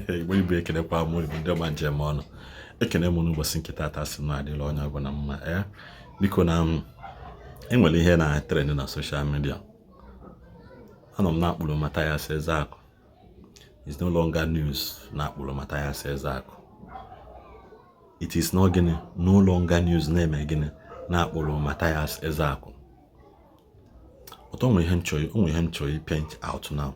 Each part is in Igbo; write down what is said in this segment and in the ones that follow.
Igbo Igbo, ekenekwa m Igbo ndị ọma njem ọnụ. Ekene m n'ụbọchị nke taata, sị na adịla onye ọbụla mma. Ee, biko, na m enwere ihe na trend na social media. Anọ m na-akpụrụ Mathias Ezeaku. It's no longer news na akpụrụ Mathias Ezeaku. It is not gịnị, no longer news na-eme gịnị na-akpụrụ Mathias Ezeaku. But o nwere ihe m chọrọ, o nwere ihe m chọrọ point out now.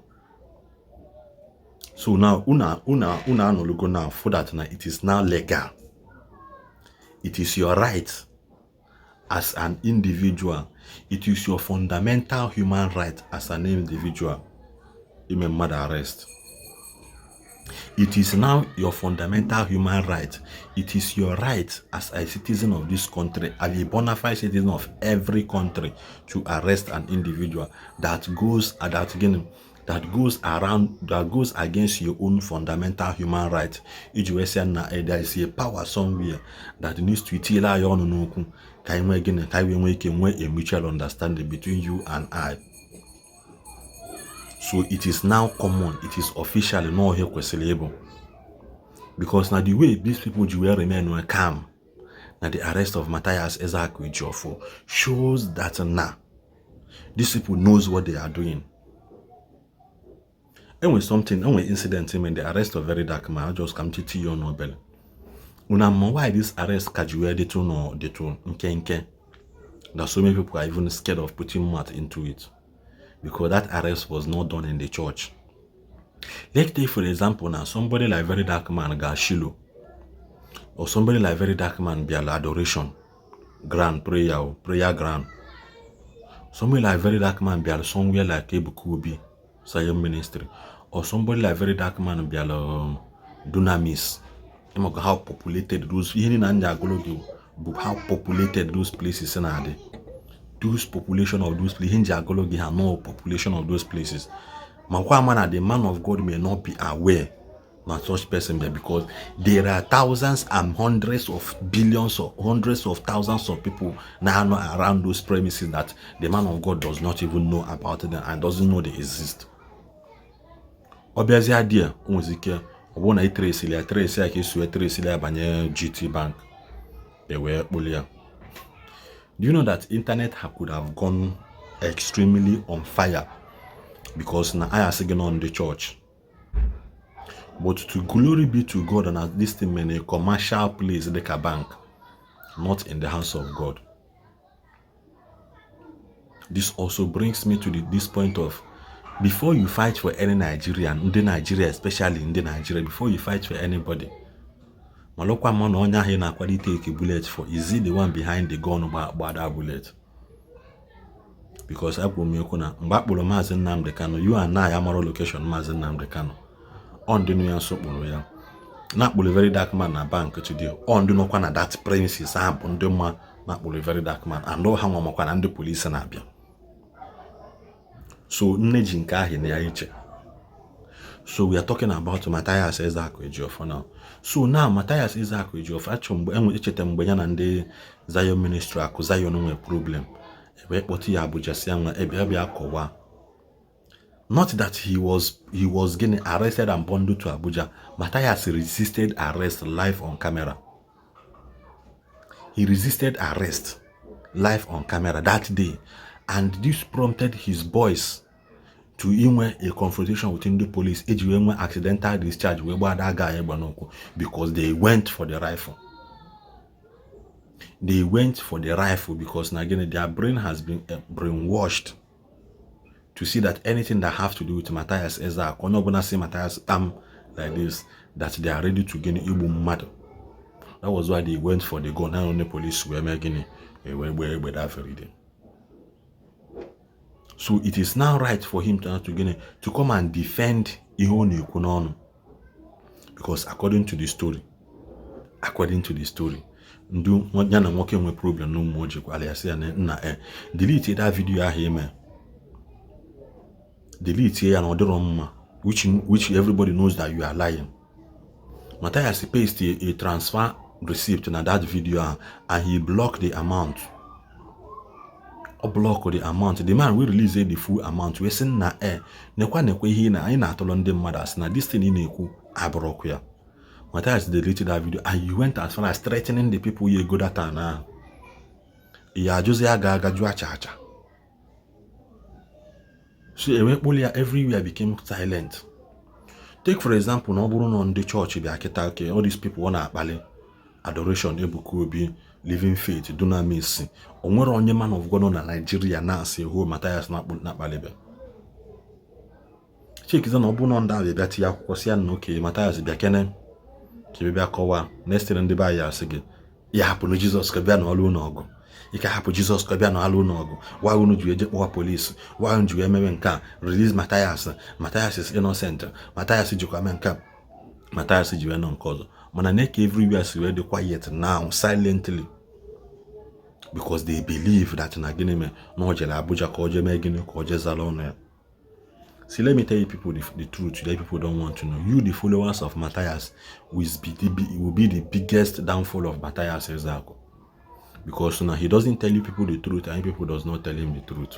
So now una anọlugo now for that na it is now legal. It is your right as an individual. It is your fundamental human right as an individual ime mmadụ arrest. It is now your fundamental human right. It is your right as a citizen of this country, as a bona fide citizen of every country, to arrest an individual that gịnị, that goes around, that goes against your own fundamental human right, iji wee sị na there is a power somewhere that needs to itinyere anyị ọnụ n'okwu ka anyị nwee gịnị, ka anyị wee nwee ike nwee a mutual understanding between you and I. So it is now common, it is officially n'ọhịa kwesịrị ịbụ, because na the way these people ji wee remain calm na the arrest of Mathias Ezeaku Ejiofor shows that na these people knows what they are doing. Enwe something, enwe incident in the arrest of Very Dark Man. Just ka m titi ya ọnụ obele. Una ma why this arrest ka ji wee dịtụ nọ dịtụ nkenke, that so many people are even scared of putting mouth into it? Because that arrest was not done in the church. Let's take for example now, somebody like Very Dark Man ga Shiloh, or somebody like Very Dark Man bịara adoration ground, prayer ground. Somebody like Very Dark Man bịara somewhere like Ebuka Obi Zion Ministry, or somebody like Very Dark Man bịara Dunamis. Ịmaka how populated those, ihe niile anya agụlụ gị bụ how populated those places na-adị, those population of those places. Ihe nji agụlụ gị ha no population of those places, makwa ama na the man of God may not be aware na such person there, because there are thousands and hundreds of billions of hundreds of thousands of people now around those premises that the man of God does not even know about them and doesn't know they exist. Ọ bịazie dị ya, o nwezi ike ọ bụrụ na ị trace ya, trace ya ka esi wee trace ya banye GT Bank, e wee kpụli ya. Do you know that internet could have gone extremely on fire, because na I asị gị nọ ndị church? But to glory be to God na this thing in a commercial place dịka bank, not in the house of God. This also brings me to this point of, before you fight for any Nigerian, ndị Nigeria, especially ndị Nigeria, before you fight for anybody, malụkwa ma na onye ahụ ị na-akwalite take bullet for, is he the one behind the gun gbada bullet? Because akwuru m ekwu na mgbe a kpụrụ Maazị Nnamdi Kanu, you and I amara location Maazị Nnamdi Kanu. Ọ ndị nụ ya nso kpụrụ ya. Na-akpụrụ Very Dark Man na bank today, ọ ndị nọkwa na that premises ahụ bụ ndị mma na-akpụrụ Very Dark Man, and ha nwa makwa na ndị polisi na-abịa. So nne ji nke ahụ na ya iche. So we are talking about Mathias Ezeaku Ejiofor now. So now, Mathias Ezeaku Ejiofor achọ mgbe enwe echeta mgbe ya na ndị Zion Ministry, Akụ Zion, nwere problem, wee kpọta ya Abuja, si ya nwa ebe bịa kọwaa. Not that he was getting arrested and bundled to Abuja. Matthias resisted arrest live on camera. He resisted arrest live on camera that day, and this prompted his boys to inwe a confrontation with ndị police, eji wee nwee accidental discharge, wee gbada aga egbe n'ụkwụ, because they went for the rifle. They went for the rifle because na gịnị, their brain has been brainwashed to see that anything that have to do with Matthias Ezeaku, onye ọbụla si Matthias kpam like this, that they are ready to gịnị, igbu mmadụ. That was why they went for the gun. Na only police wee mee gịnị, wee gbee egbe that very day. So it is now right for him to gịnị, to come and defend ihe ọ na-ekwu n'ọnụ, because according to the story, ndị ya na nwoke nwe problem na ụmụ ojii gwara ya sị ya na nna e delete that video ahụ ime, delete ya, na ọ dịrọ mma, which everybody knows that you are lying. Matthias paste a transfer receipt na that video ahụ, and he blocked the amount. Ọ block the amount. The man will release the full amount wee sị na e nekwa nekwa ihe na anyị na-atụrụ ndị mmadụ asị na this thing ị na-ekwu abụrụkwa ya. Matthias deleted that video and you went as far as threatening the people ya ego data na ahụ ya ajụzi aga aga jụ acha acha. So ewekpụrụ ya, everywhere became silent. Take for example, na ọ bụrụ na ndị chọọchị bịa kịta, okay, all these people ọ na-akpali Adoration, Ebuka Obi, Living Faith, Dunamis, o nwere onye man of God nọ na Nigeria na-asị hụ Matthias na-akpalibe. Chekiza na ọ bụrụ na ndị ahụ bịa tinye akwụkwọ si ya na oke Matthias bịa kene ka ị bịa kọwaa. Next thing, ndị be anyị asị gị ya hapụrụ Jizọs ka bịa n'ọlụ ụlọ ọgụ. Ike hapụ Jizọs ka bịa n'ọlụ ụlọ ọgụ. Why unu ji eje kpọwa polisi? Why unu ji wee mewe nke a? Release Matthias, Matthias is innocent. Matthias jikwa mee nke a, Matthias ji wee nọ nke ọzọ. Mana na-eke everywhere si wee dị quiet now, silently, because they believe that na gịnị mee na o jere Abuja ka o jee mee gịnị, ka o jee zara ọnụ ya. See, let me tell you people the truth that people don't want to know. You, the followers of Matthias, will be the biggest downfall of Matthias Ezeaku. Because now he doesn't tell you people the truth and you people does not tell him the truth.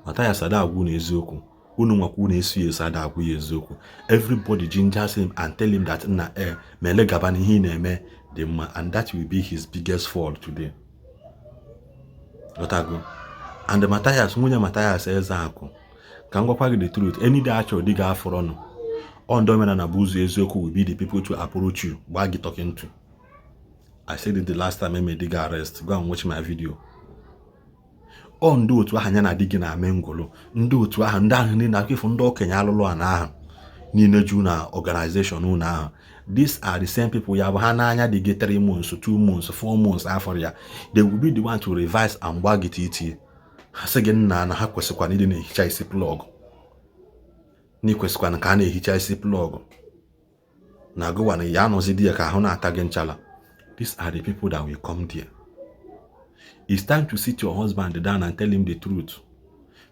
Matthias ada agwụ na eziokwu. Unu nwakwu na-eso ya eso ada agwụ ya eziokwu. Everybody gingers him and tell him that nna eh mele gaba na ihe ị na-eme dị mma, and that will be his biggest fall today. Ghọtago? And Matthias, nwunye Matthias Ezeaku, ka m gwakwa gị the truth, any day achọrọ di gị afọrọnụ ọ ndị omenala bụ ụzọ eziokwu will be the people to approach you, gbaa gị talking to. I said it the last time e made di gị arrest. Go and watch my video. Ọ ndị otu ahụ anya na di gị na-ame ngolo, ndị otu ahụ, ndị ahụ niile akụkọ ifo, ndị okenye alụlụ a na ahụ niile ju na organization unu ahụ. These are the same people ya bụ ha n'anya dị gị 3 months, 2 months, 4 months afọ ya, they will be the one to revise and gba gị titie. Ha sị gị nna na ha kwesịkwana ịdị na-ehicha isi plug, na ịkwesịkwana ka a na-ehicha isi plug na gụwa na ya anọzi di ya ka ahụ na-ata gị nchala. These are the people that will come there. It's time to sit your husband down and tell him the truth,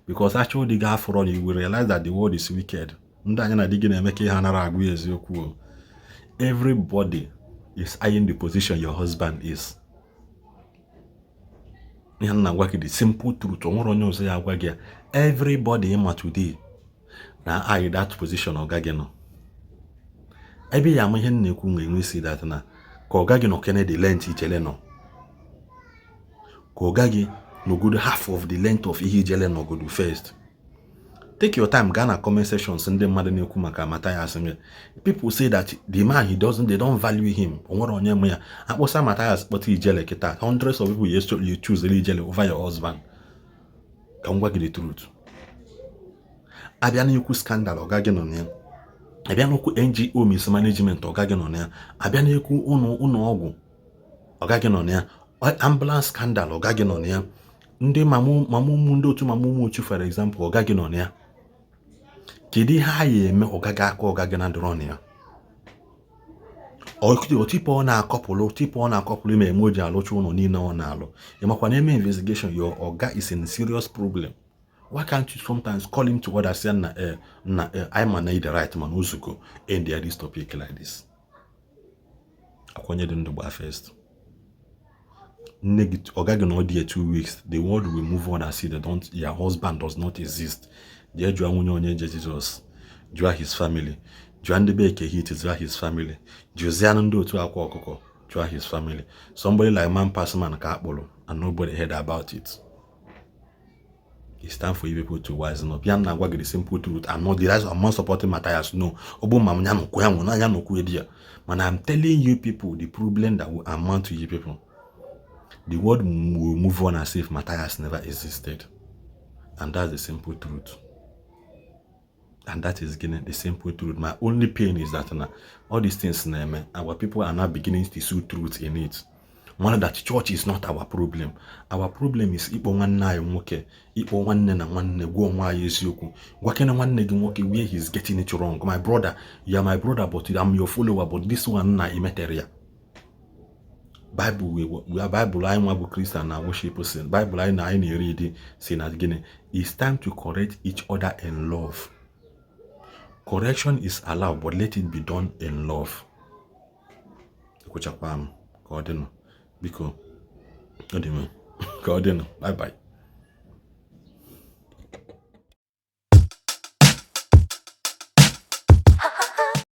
because actually dị gị afọrọ you will realize that the world is wicked. Ndị anya na di gị na-eme ka ihe anara agụ ya eziokwu o. Everybody is eyeing the position your husband is. Ihe m na-agwa gị, the simple truth, o nwere onye ọzọ ya agwa gị ya. Everybody ịma today na eye that position ọga gị nọ ebe ya ama ihe m na-ekwu nwe enwe isi that na ka ọga gị nọ kene the length ijele nọ, ka ọga gị nọgodo half of the length of ihe ijele nọgodo first. Take your time, gaa na comment sections ndị mmadụ na-ekwu maka Matthias. Nge people say that the man, he doesn't, they don't value him. O nwere onye mụ ya akpọsa Matthias kpọta ijele kịta, hundreds of people you choose ijele over your husband. Ka m gwa gị the truth, abịa n'ikwu scandal, ọga gị nọ na ya. Abịa n'okwu NGO mismanagement, ọga gị nọ na ya. Abịa n'ekwu ụlọ ụlọ ọgwụ, ọga gị nọ na ya. Ambulance scandal, ọga gị nọ na ya. Ndị mamụ ndị otu mamụ ụmụ ochu, for example, ọga gị nọ na ya. Kedu ihe a ya eme ọga gị aka ọga gị na dọrọ na ya? Otipu ọ na-akọpụlụ tipu ọ na-akọpụlụ ime eme o ji alụcha ụlọ niile ọ na-alụ. Ịmakwa na eme investigation, your oga is in serious problem. Why can't you sometimes call him to order, say na eh na eh I ma na the right man ozugo, end there this topic like this? Akwanye dị ndụ gbaa first. Nne gị, ọga gị na ọ dị 2 weeks, the world will move on and see that don't, your husband does not exist. Jee jụọ nwunye onye nje Jizọs, jụọ his family, jụọ ndị be Eke Hit, jụọ his family, jụzianụ ndị otu akwa ọkụkọ, jụọ his family. Somebody like Man Pass Man ka akpụrụ and nobody heard about it. It's time for you people to wise up. Ya na agwa gị the simple truth. I'm not the I'm not supporting Matthias, no. Ọ bụ ma m ya nọkwu ya nwụ ya nọkwu di ya, mana I'm telling you people the problem that will amount to you people. The world will move on as if Matthias never existed, and that's the simple truth. And that is gịnị? The simple truth. My only pain is that na all these things na-eme, our people are now beginning to see truth in it. One, that church is not our problem. Our problem is ịkpọ nwanne anyị nwoke, ịkpọ nwanne na nwanne, gwa onwe anyị eziokwu. Gwakene nwanne gị nwoke where he's getting it wrong. My brother, you are my brother, but I'm your follower, but this one na imetere ya. Bible we Bible anyị nwa bụ Christian na worship sin. Bible anyị na anyị na-eri dị si na gịnị? It's time to correct each other in love. Correction is allowed, but let it be done in love. Ekwuchakwa m ka ọ dịnụ. Biko, ọ dị m. Ka ọ dịnụ. Bye bye.